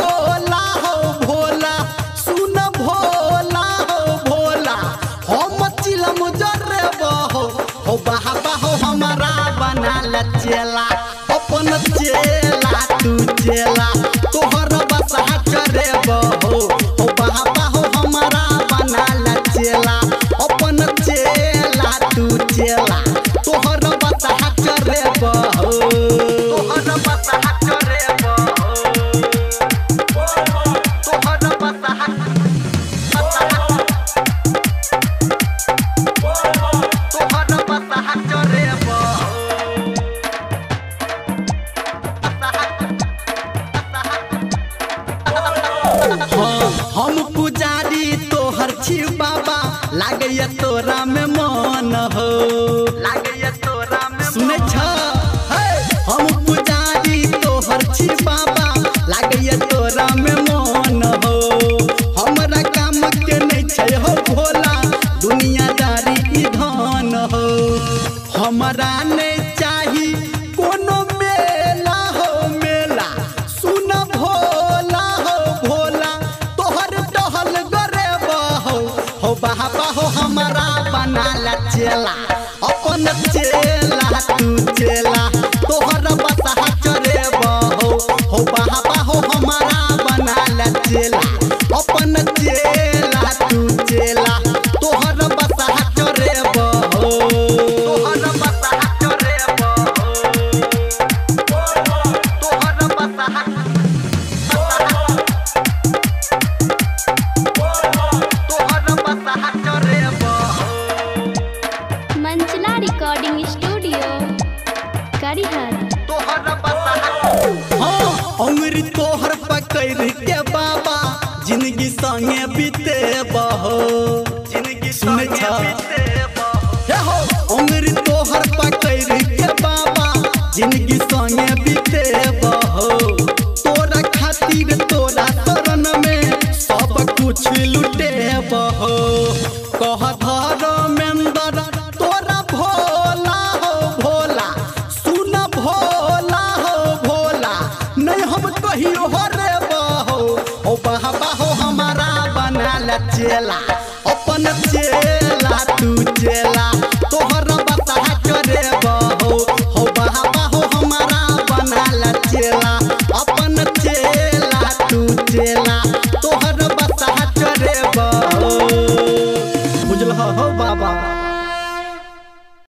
भोला हो भोला, सुन भोला हो भोला, हम चिलम जरे बहो हो बाबा हो हमारा बना ले चेला। अपन चेला तू चेला तोहर बसहा चरे बहो हो बाबा हो हमारा बना ले चेला। अपन चेला तू चेला तोहर बसहा चरे बहो, तोहर बसहा चरे बहो, तोहर बसहा, तोहर बसहा चरे बहो। हाँ, हम पुजारी तोहर छी बाबा, लागैया तोरा में मन हो, लागैया तोरा में सुनै छ। हम पुजारी तोहर छी बाबा, लागैया तोरा में मन हो। हमरा काम के नहीं छै हो भोला, दुनियादारी ई धन हो। हमरा नहीं चाही कोनो मेला हो मेला, सुन भोला हो भोला, तोहर टहल गरे बहो हो बाबा हो हमारा बना ला चेला। अपन चेला तू चेला तोहर बसहा चरे बहो हो बाबा हो हमारा बना ला चेला। अपन चेला तू चेला तोहर बसहा चरे बहो, तोहर बसहा चरे बहो, तोहर बसहा, तोहर बसहा चरे बहो। मंचला रिकॉर्डिंग स्टूडियो करिहर। तोहर बसहा, हाँ अंगुरी तोहर पकड़ के बाबा जिंदगी संगे बीते बहो, जिंदगी सुनै छ हे हो। अंगुरी तोहर पकड़ के बाबा जिंदगी संगे बीते बहो। तोरा खातिर तोरा शरण में सब कुछ लुटे बहो। कह धर्मेंद्र तोरा भोला हो भोला, सुन भोला हो भोला, नहीं हम कहियो हो रे बहो हो बाबा हो हमारा बना ले चेला। अपन चेला तू चेला